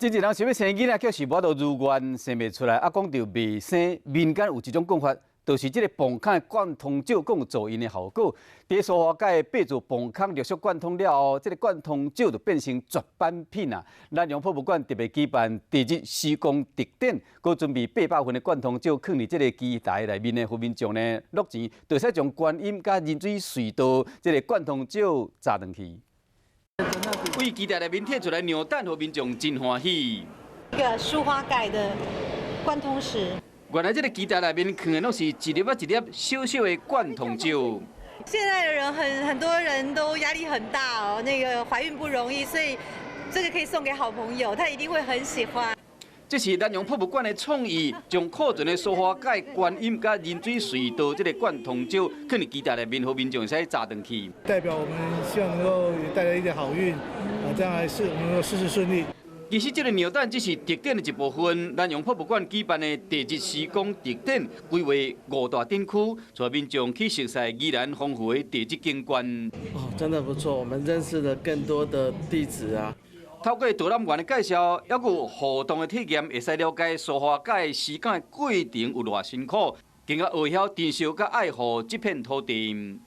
真濟人想欲生囡仔，卻是無法度如願生袂出來。啊，講著袂生，民間有一種講法，就是這個磅空的貫通石閣有助孕的效果。佇蘇花改八字磅空陸續貫通了後，這個貫通石就變成絕版品啊！南洋博物館特別舉辦地質時光特展，閣準備800份的貫通石，囥佇這個機台內面的，予民眾呢落錢，就會使將觀音佮人水隧道這個貫通石鑿轉去。對機台內面提出來尿蛋，予民眾真歡喜。一個蘇花改的貫通石。原來這個機台內面囥的攏是一粒仔一粒小小的貫通石。現在的人很多人都壓力很大哦，那個懷孕不容易，所以這個可以送給好朋友，他一定會很喜歡。這是南洋博物館的創意，將庫存的蘇花改觀音佮人水隧道這個貫通石，囥佇機台內面，予民眾會使鑿轉去。代表我們希望能夠帶來一點好運，啊，將來是能夠事事順利。其實這個尿蛋只是特展的一部分。南洋博物館舉辦的地質時光特展，規劃五大展區，帶民眾去熟悉宜蘭豐富的地質景觀。哦，真的不錯，我們認識了更多的地質啊。透過導覽員的介紹，猶閣有互動的體驗，會使了解蘇花改施工的過程有偌辛苦，更加學曉珍惜佮愛護這片土地。